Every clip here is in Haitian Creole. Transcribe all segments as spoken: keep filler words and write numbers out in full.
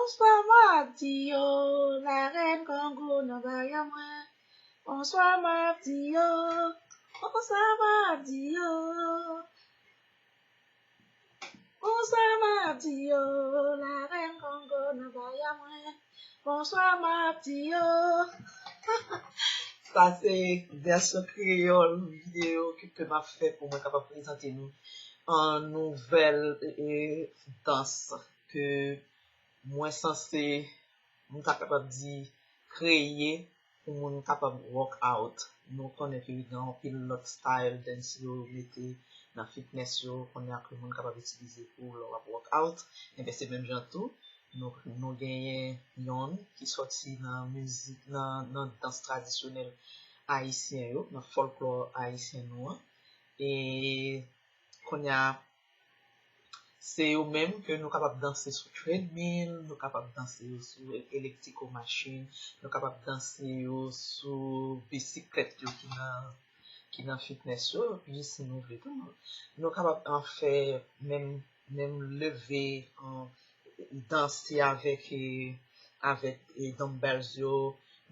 Bonswa, m ap di yo, la rèn Kongo nan bagay mwen. Bonswa, m ap di yo, bonswa, m ap di yo. Bonswa, m ap di yo, la rèn Kongo nan bagay mwen. Bonswa, m ap di yo. Sa se vèsyon kreyòl videyo ke, ke m ap fè pou mwen kapab prezante nou an nouvèl, e, dans ke mwen sanse, m ta kapab di, kreye pou moun kapab work out. Nou konnen ke gen anpil lòt style dance yo mete nan fitness yo, konnen ke moun kapab itilize pou lè w ap work out. Enben, se menm jan tou, nou, nou genyen yonn ki sòti nan mizik, nan, nan dans tradisyonèl ayisyen yo, nan fòlklò ayisyen nou an. E kounye a, se yo menm ke nou kapab danse sou treadmill, nou kapab danse yo sou elliptical machine, nou kapab danse yo sou bisiklèt yo ki nan, ki nan fitness yo, epi si nou vle tou, nou, nou kapab, an, fè menm, menm leve, an, danse avèk, e, avèk, e, dumbbells yo,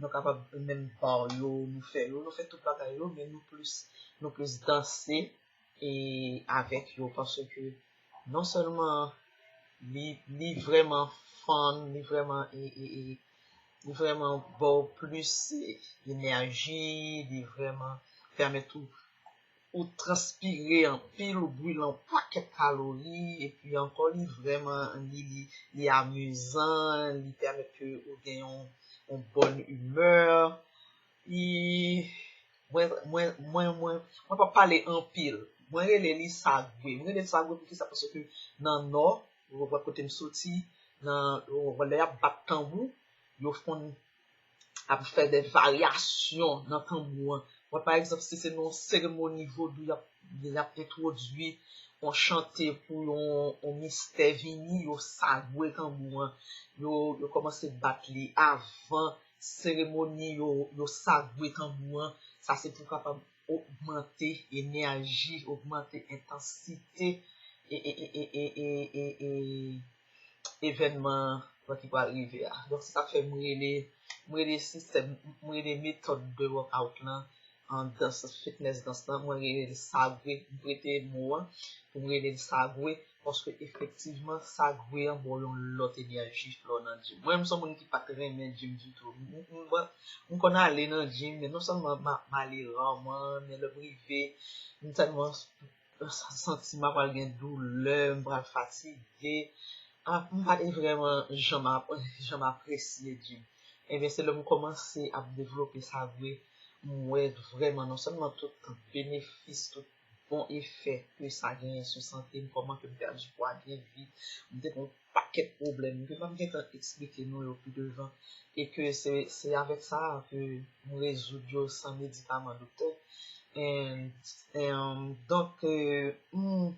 nou kapab menm bar yo, nou fè yo, nou fè tout bagay yo, men nou plis, nou plis danse e avèk yo, paske non sèlman li, li vrèman fun, li vrèman, e, e, e, li vrèman ba w plis, e, enèji, li vrèman pèmèt ou, ou transpire anpil, ou brile yon pakèt kalori, epi ankò li vrèman, li, li, li amizan, li pèmèt ke ou gen yon, yon bòn imè. E mwen, mwen, mwen, mwen, mwen p ap pale anpil. Mwen rele li sagwe. Mwen rele li sagwe poukisa? Paske nan Nò, w-, w-, kote m soti, nan, w-, lè y ap bat tanbou, yo konn ap fè de varyasyon nan tanbou an. Mwen, pa egzanp, si se nan yon seremoni vodou, y ap, y ap entwodui yon chante pou yon, yon mistè vini, yo sagwe tanbou an. Yo, yo kòmanse bat li avan seremoni, yo, yo sagwe tanbou an. Sa se pou kapab ogmante enèji, ogmante entansite e, e, e, e, e, e, e, e evènman an ki pral rive a. Donk, se sa k fè m rele, m rele sistèm, m rele metòd de workout lan, an dans, fitness dans lan, mwen rele l sagwe, m prete mo an pou m rele l sagwe, paske efektivman, sagwe an ba w yon lòt enèji lè w nan gym. Mwen menm, se yon moun ki pa t renmen gym ditou. M, m, m, m konn ale nan gym, men non sèlman m, m ale raman, men lè m rive, m tèlman santi m ap pral gen doulè, m pral fatige. Ah, m pa te vrèman janm ap-, janm apresye gym. Ebyen, se lè m kòmanse ap devlope sagwe, m wè vrèman non sèlman tout benefis, tout bon efè ke sa genyen sou sante m, kòman ke m pèdi pwa byen vit, m te gen yon pakèt pwoblèm ke m p ap gentan eksplike nou yo pi devan, e ke se, se avèk sa a ke m rezoud yo san medikaman doktè. And, um, donk, euh, hmm,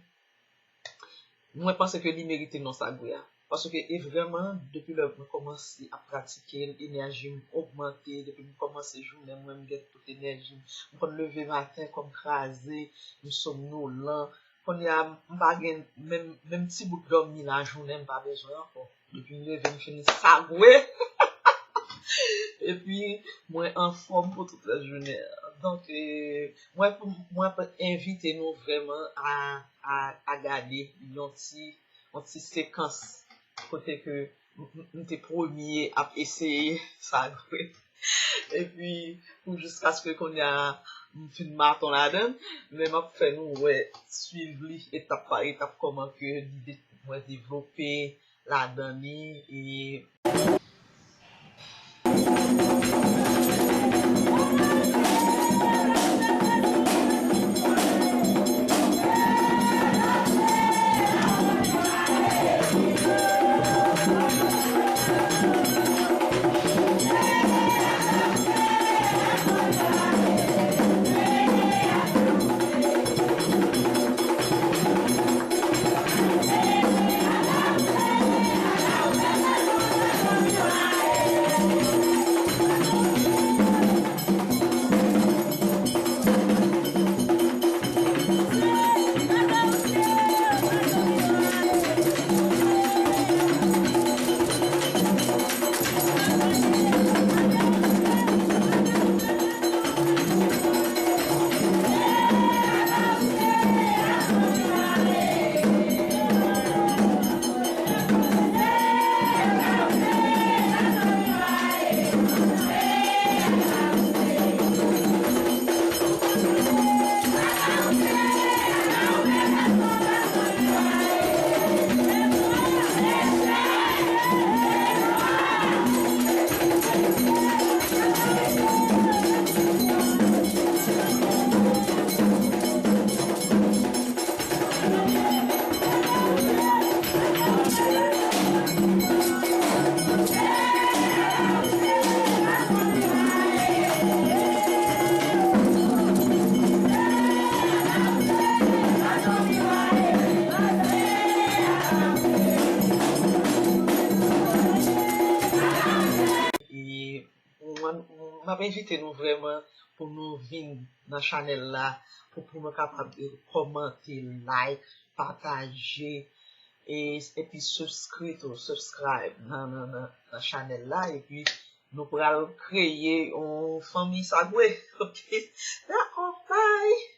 mwen panse ke li merite non sagwe a. Paske e vrèman, depi lè mwen kòmanse ap pratike l, enèji m ogmante. Depi m kòmanse jounen mwen, m gen tout enèji m. M konn leve maten, kò m kraze, m somnolan. Kounye a, m pa gen menm, menm ti bout dòmi lajounen, m pa bezwen ankò. Depi m leve, m fin sagwe. Epi, mwen anfòm pou tout lajounen an. Donk, e, mwen, pou, mwen ap envite nou vrèman a, a, a gade yon ti, yon ti sekans kote ke m, m, m te premye ap eseye sagwe. Epi, pou jiskaske kounye a, m fin maton ladan l, men m ap fè nou wè, swiv li etap pa etap, kòman ke li de-, mwen devlope ladan li, e M ap envite nou vrèman pou nou vin nan chanèl la, pou, pou nou kapab kòmante, like, pataje, e, epi subscribe tou, subscribe nan, nan, nan, nan chanèl la, epi nou pral kreye yon fanmi sagwe. Ok? Dakò, bye!